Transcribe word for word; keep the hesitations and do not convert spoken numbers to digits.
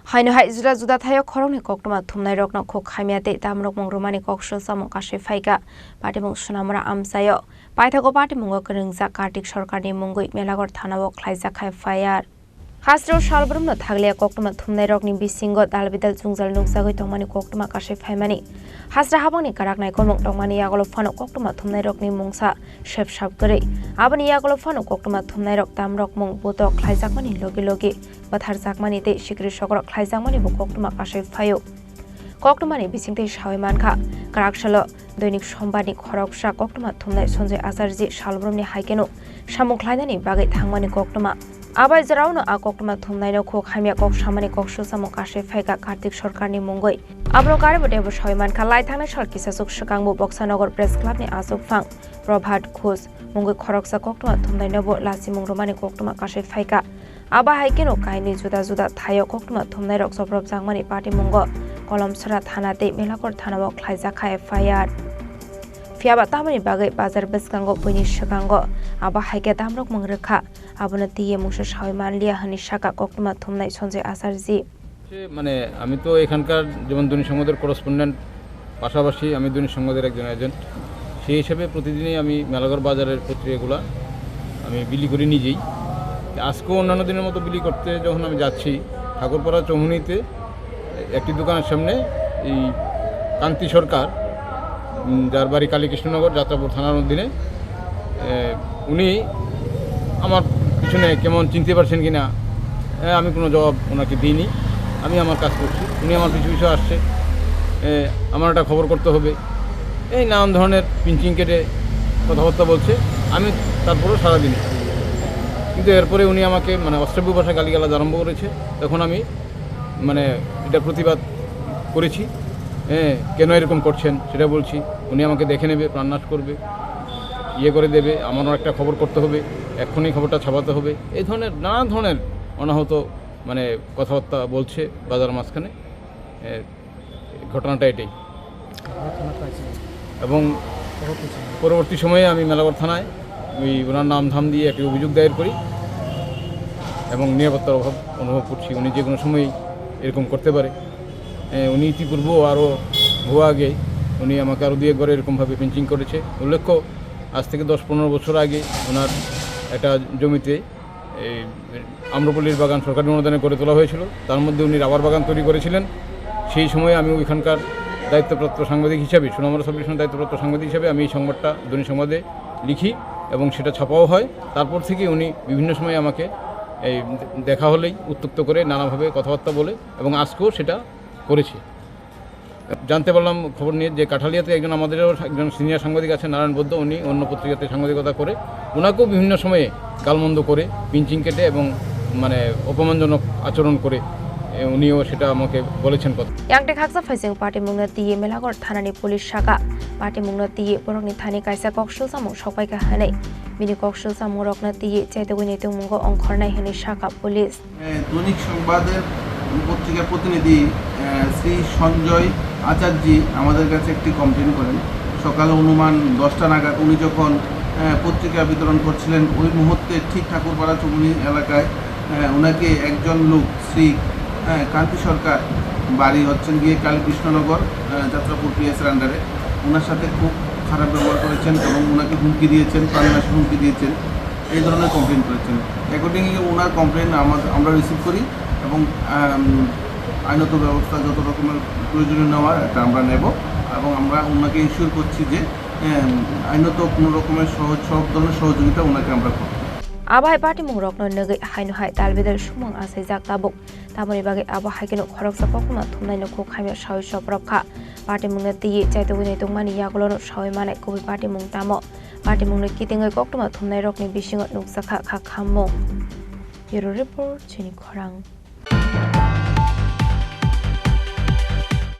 Haino hai juda juda thaio khoroknwi koktwma thumnairokno khuk hamya tei tamrokmung rwmani kok sulsamung kasui phaikha. Patimung Sonamura amchaio paithago patimungo kwrwngjak Kartik Sarkarni mungwi Melagor thanao khlaijak F I R. Hasteo salbrumno thakliya koktwma thumnairokni bisingo dalbidal jwngjal nukjagwi tongmani koktwma kasui phaimani. Hasra habangni karak naikolmung tongmani yagulo phano koktwma thumnairokni mungsa sepsap kwrwi. Aboni yagulo phano koktwma thumnairok tamrokmung butok khlaijakmani logi logi bwtharjakmani tei sikri sokrok khlaijakmani bo koktwma kasui phaio. Koktwmani bisingtwi sawi mankha, kwraksalo Doinik Sombarni khoroksa koktwma thumnai Sanjay Acharji salbrumni hai kheno samung khlainani bagwi thangmani koktwma. Abai jwraono a koktwma thumnaino khuk hamya kok samani kok sulsamung kasui phaikha Kartik Sarkarni mungwi. Abono karibo teibo sawi mankha, lai thangnai sal kisachuk swkangbo Boksanagar Press Clubni achukphang Prabhat Ghosh mungwi khoroksa koktwma thumnainobo lachimung rwmani koktwma kasui phaikha. Abo hai kheno kainwi juda juda thaio koktwma thumnairok chopropjakmani patimungo Kolomsora thana tei Melakor thanao khlaijakha F I R. Phiyaba tamoni bagwi bazar bwskango buini swkango abo hai khe damrokmung rwkha, abono twiwi mungsa sawi manliya hwnwi sakha koktwma thumnai Sanjay Acharji. সে মানে আমি তো এখানকার যেমন দৈনিক সংবাদের করেসপন্ডেন্ট, পাশাপাশি আমি দৈনিক সংবাদের একজন এজেন্ট। সেই হিসেবে প্রতিদিনই আমি মেলাঘর বাজারের পত্রিকাগুলা আমি বিলি করি নিজেই। আজকেও অন্যান্য দিনের মতো বিলি করতে যখন আমি যাচ্ছি, ঠাকুরপাড়া চৌমুহনীতে একটি দোকানের সামনে এই কান্তি সরকার, উম, যার বাড়ি কালীকৃষ্ণনগর, যাত্রাপুর থানার অধীনে, এ, উনি আমার পিছনে কেমন চিনতে পারছেন কিনা, এ, আমি কোনো জবাব ওনাকে দিইনি। আমি আমার কাজ করছি, উনি আমার পিছু পিছু আসছে। এ, আমার একটা খবর করতে হবে, এই নানান ধরনের পিঞ্চিং কেটে কথাবার্তা বলছে। আমি তারপরেও সারা দিন, কিন্তু এরপরে উনি আমাকে মানে অশ্রাব্য ভাষায় গালিগালাজ আরম্ভ করেছে। তখন আমি মানে এটা প্রতিবাদ করেছি। হ্যাঁ, কেন এরকম করছেন সেটা বলছি। উনি আমাকে দেখে নেবে, প্রাণনাশ করবে, ইয়ে করে দেবে, আমারও একটা খবর করতে হবে, এক্ষুনি খবরটা ছাপাতে হবে। এই ধরনের নানা ধরনের অনাহত মানে কথাবার্তা বলছে বাজার মাঝখানে। এ, ঘটনাটা এটাই। এবং পরবর্তী সময়ে আমি মেলাঘর থানায় ওই ওনার নাম ধাম দিয়ে একটি অভিযোগ দায়ের করি এবং নিরাপত্তার অভাব অনুভব করছি। উনি যে কোনো সময়ই এরকম করতে পারে। এ, উনি ইতিপূর্বেও আরও বহু আগে উনি আমাকে আরও দু একবার এরকমভাবে পিঞ্চিং করেছে। উল্লেখ্য, আজ থেকে দশ পনেরো বছর আগে ওনার একটা জমিতে এই আম্রপল্লীর বাগান সরকারি অনুদানে গড়ে তোলা হয়েছিল, তার মধ্যে উনি রাবার বাগান তৈরি করেছিলেন। সেই সময় আমি ওইখানকার দায়িত্বপ্রাপ্ত সাংবাদিক হিসাবে, সোনামুড়া সাব ডিভিশনের দায়িত্বপ্রাপ্ত সাংবাদিক হিসাবে আমি এই সংবাদটা দৈনিক সংবাদে লিখি এবং সেটা ছাপাও হয়। তারপর থেকে উনি বিভিন্ন সময় আমাকে এই দেখা হলেই উত্ত্যক্ত করে নানাভাবে কথাবার্তা বলে এবং আজকেও সেটা করেছে। জানতে পারলাম খবর নিয়ে যে কাঠালিয়াতে একজন আমাদেরও একজন সিনিয়র সাংবাদিক আছেন নারায়ণ বৈদ্য, উনি অন্য পত্রিকাতে সাংবাদিকতা করে, ওনাকেও বিভিন্ন সময়ে গালমন্দ করে, পিঞ্চিং কেটে এবং মানে অপমানজনক আচরণ করে, এ, উনিও সেটা আমাকে বলেছেন কথা। Yang tei khaksa phaising patimungno twiwi Melagor thanani police sakha. Patimungno twiwi borokni thani kaisa kok sulsamung sokpaikha hwnwi. Bini kok sulsamungrokno twiwi chaitugwi naitungmungo ongkhornai hwnwi sakha police. এ, দৈনিক সংবাদের পত্রিকার প্রতিনিধি, এ, শ্রী সঞ্জয় আচার্যজি আমাদের কাছে একটি কমপ্লেন করেন। সকালে অনুমান দশটা নাগাদ উনি যখন, এ, পত্রিকা বিতরণ করছিলেন, ওই মুহূর্তে ঠিক ঠাকুরপাড়া চৌমুহনী এলাকায়, এ, ওনাকে একজন লোক, শ্রী, এ, কান্তি সরকার, বাড়ি হচ্ছেন গিয়ে কালীকৃষ্ণনগর, এ, যাত্রাপুর পিএসের আন্ডারে, ওনার সাথে খুব খারাপ ব্যবহার করেছেন এবং ওনাকে হুমকি দিয়েছেন, প্রাণনাশের হুমকি দিয়েছেন। এই ধরনের কমপ্লেন করেছেন। অ্যাকর্ডিংলি ওনার কমপ্লেন আমা-, আমরা রিসিভ করি এবং, আম, আইনত ব্যবস্থা যত রকমের প্রয়োজনীয় নেওয়ার এটা আমরা নেব এবং আমরা ওনাকে ইনশিওর করছি যে, আম, আইনত কোনো রকমের সহজ, সব ধরনের সহযোগিতা ওনাকে আমরা করব। Abo hai patimung rokno nugwi haino hai dalbidal sumung achaijak tabuk. Tamoni bagwi abo hai kheno khoroksa koktwma thumnaino khuk hamya sawi choprok kha. Patimungno twiwi chaitugwi naitungmani yagulono sawi manai kubui patimung tamo. Patimungno kitingwi koktwma thumnairokni bisingo nukjakha kha khammung. Bureau Report, Chini Khorang.